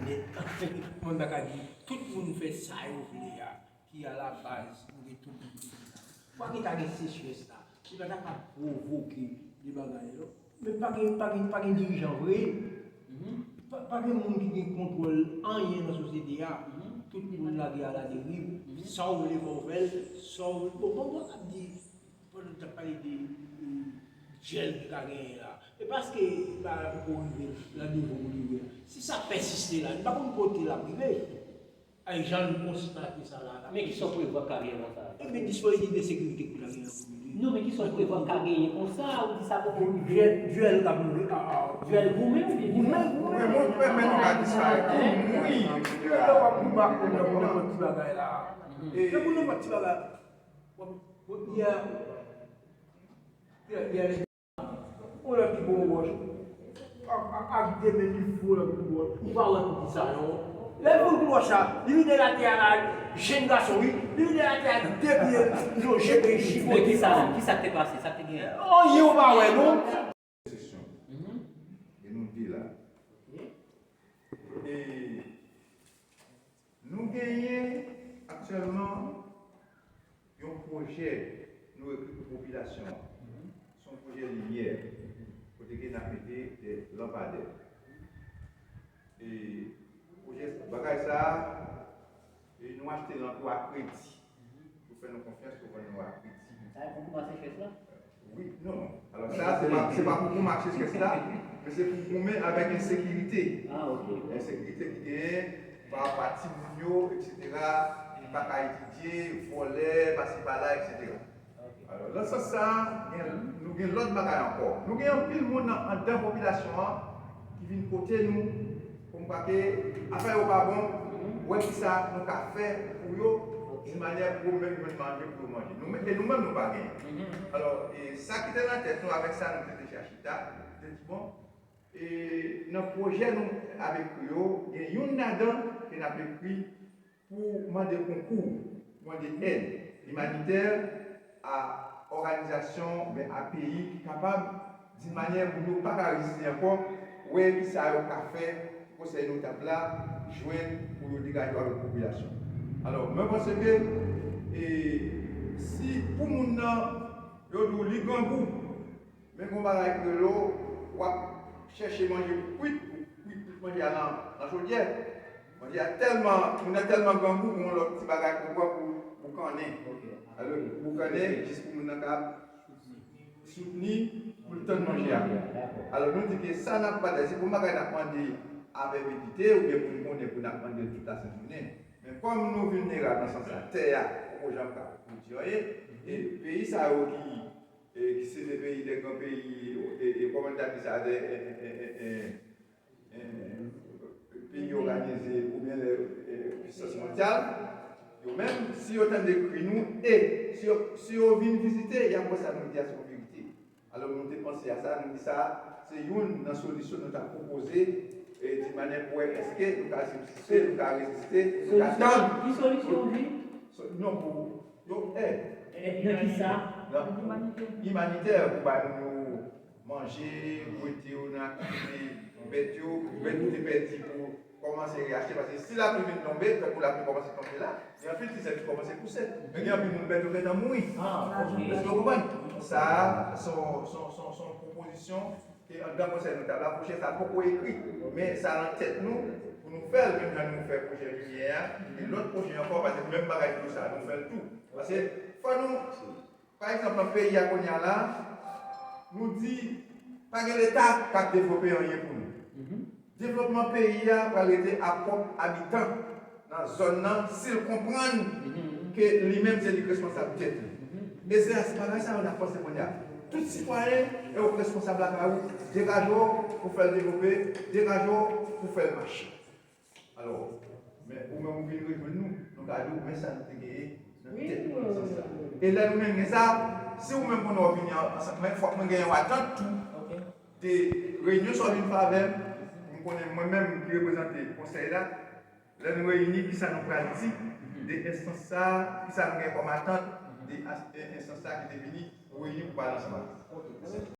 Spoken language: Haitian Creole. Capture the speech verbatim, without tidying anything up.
Nèt. Mwen pa ka di tout moun fè sa yo vle a, ki a la baz, nou gen tout moun ki vle la. Fwa ki ta gen sechrès la, li pa ta ka pwovoke de bagay, non. Men pa gen, pa gen, pa gen dirijan vre. Pa, pa gen moun ki gen kontwòl anyen nan sosyete a. Tout moun lage a la deriv. Sa w vle fè w fè l, sa w vle. Bon, bon, bon, ap di, pandan n t ap pale de, euh, djèl ki ka genyen la. E paske bagay poko rive nan nivo pou li rive a. Si sa pèsiste la, li pa konn kote l ap rive. Ay, jan nou konstate sa la, la. Men kisa w prevwa k ka genyen konsa? Ebyen, dispozitif de sekirite ki ta genyen nan komin li. Non, men kisa w prevwa k ka genyen konsa? Ou di sa poko rive. Djèl, djèl k ap rive. Ah, ah. Djèl goumen oubyen goumen? Goumen, goumen. Men mwen, mwen, men nou ka disparèt. Wi. Lè w ap goumen ak moun nan pou nenpòt ti bagay la. Se pou nenpòt ti bagay. W ap, w ap, yè, yè, yè, yon lòt ki pran wòch. Ak, ak, ak de men li fou, yon lòt ki pran wòch. Ou pa wè pou ki sa, non. Lè l vin pran wòch la, li vide l atè a la, jenn gason, wi. Li vide l atè a, de pye, li lonje, li chipote. Men ki sa, ki sa k te pase, sa k te genyen? Anyen ou pa wè, non. Sesyon. E nou de la. E Nou genyen aktyèlman yon pwojè nou ekri pou popilasyon an. Se yon pwojè limyè, kote ke n ap mete de lanpadè. E pwojè, bagay sa a, e nou achte l an kwa kredi. Yo fè nou konfyans pou vann nou a kredi. Sa e pou kouman Seychelles la? Wi, non. Alò, sa, se pa, se pa pou kouman Seychelles la, men se pou goumen avèk ensekirite. Ah, ok. Ensekirite ki genyen pa rapò a timoun yo, etsetera, ki pa ka etidye, vòlè, pase pala, etsetera. Ok. Alò, nan sans sa, gen, nou gen lòt bagay ankò. Nou gen anpil moun nan, anndan popilasyon an ki vin kote nou, pou m kwè ke afè yo pa bon, wè kisa nou ka fè pou yo, di manyè pou yo menm jwenn manje pou yo manje. Nou menm, e nou menm nou pa genyen. Alò, e sa ki te nan tèt nou avèk sa, nou te deja chita, nou te di, bon, e nan pwojè nou avèk yo, gen youn ladan ke n ap ekri, pou mande konkou, mande èd imanitè a òganizasyon oubyen a peyi ki kapab, di manyè moun yo pa ka reziste ankò, wè kisa yo ka fè pou Konsèy Notab la jwenn pou yo degaje yo avèk popilasyon. Alò, mwen panse ke, e, si pou moun nan, yo di w li grangou, men gon bagay kreyòl, w ap chèche manje pou kwit, pou kwit tout manje a nan, nan chodyè. Manje a tèlman, moun nan tèlman grangou, gon lòt ti bagay pou pran pou boukannen. Alò, boukannen, jis pou moun nan ka soutni, pou l tann manje a. Alò, nou di ke sa n ap pataje, se pou bagay n ap mande avè medite, oubyen pou n konnen, pou n ap mande l tout lasent jounen. Men kòm nou vilnerab nan sans sa, tè a, poko janm ka pwodui anyen, e peyi sa yo ki e, ki se de peyi, de gran peyi, e, e, kòman n ta di sa, de, e, e, peyi òganize oubyen de, e, pisans mondyal, yo menm, si yo tande kri nou, e si yo, si yo vin vizite, y ap wè sa nou di a se yon verite. Alò, nou te panse a sa, nou di sa, se youn nan solisyon nou ta pwopoze, e, di manyè pou wè èske nou ka sibsiste, nou ka reziste, nou ka tann. Ki solisyon ou di? So-, non, pou Yo, eh, nan ki sa? Nan imanitè, pou bay moun yo manje, pou ede yo nan aktivite bèt yo, pou bèt yo te pèdi pou kòmanse reyachte, paske si lapli vin tonbe, tankou lapli kòmanse tonbe la, gen anpil ti zèb ki kòmanse pouse, men gen anpil moun bèt yo gentan mouri. Ah, ok. Èske w konprann? Sa a, se yon, se yon, se yon, se yon pwopozisyon ke anndan konsèy notab la, pwojè sa a poko ekri, men sa nan tèt nou, pou nou fè l, menm jan nou fè pwojè limyè a, e lòt pwojè ankò, paske menm bagay dlo sa a, nou fè l tou. Paske fò nou, pa egzanp, nan peyi a kounye a la, nou di, pa gen Leta k ap devlope anyen pou nou. Devlopman peyi a pral rete a pwòp abitan nan zòn nan, si l konprann ke li menm se li k responsab tèt li. E se, se bagay sa yo n ap panse kounye a. Tout sitwayen e w k responsab lakay ou, degaje w pou fè l devlope, degaje w pou fè l mache. Alò, men ou menm ou vin rejwenn nou, nou ka di w, men sa nou te genyen nan tèt nou nan sans sa. E lè nou menm gen sa, si ou menm konnen w ap vini an, ansanm, men fòk mwen genyen yon atant tou de reyinyon sa w vin fè avè m, pou m konnen mwen menm ki reprezante konsèy la, lè nou reyini, kisa nou pral di de enstans sa a, kisa nou gen kòm atant de as-, de enstans sa a ki te vini pou reyini pou pale ansanm avè nou.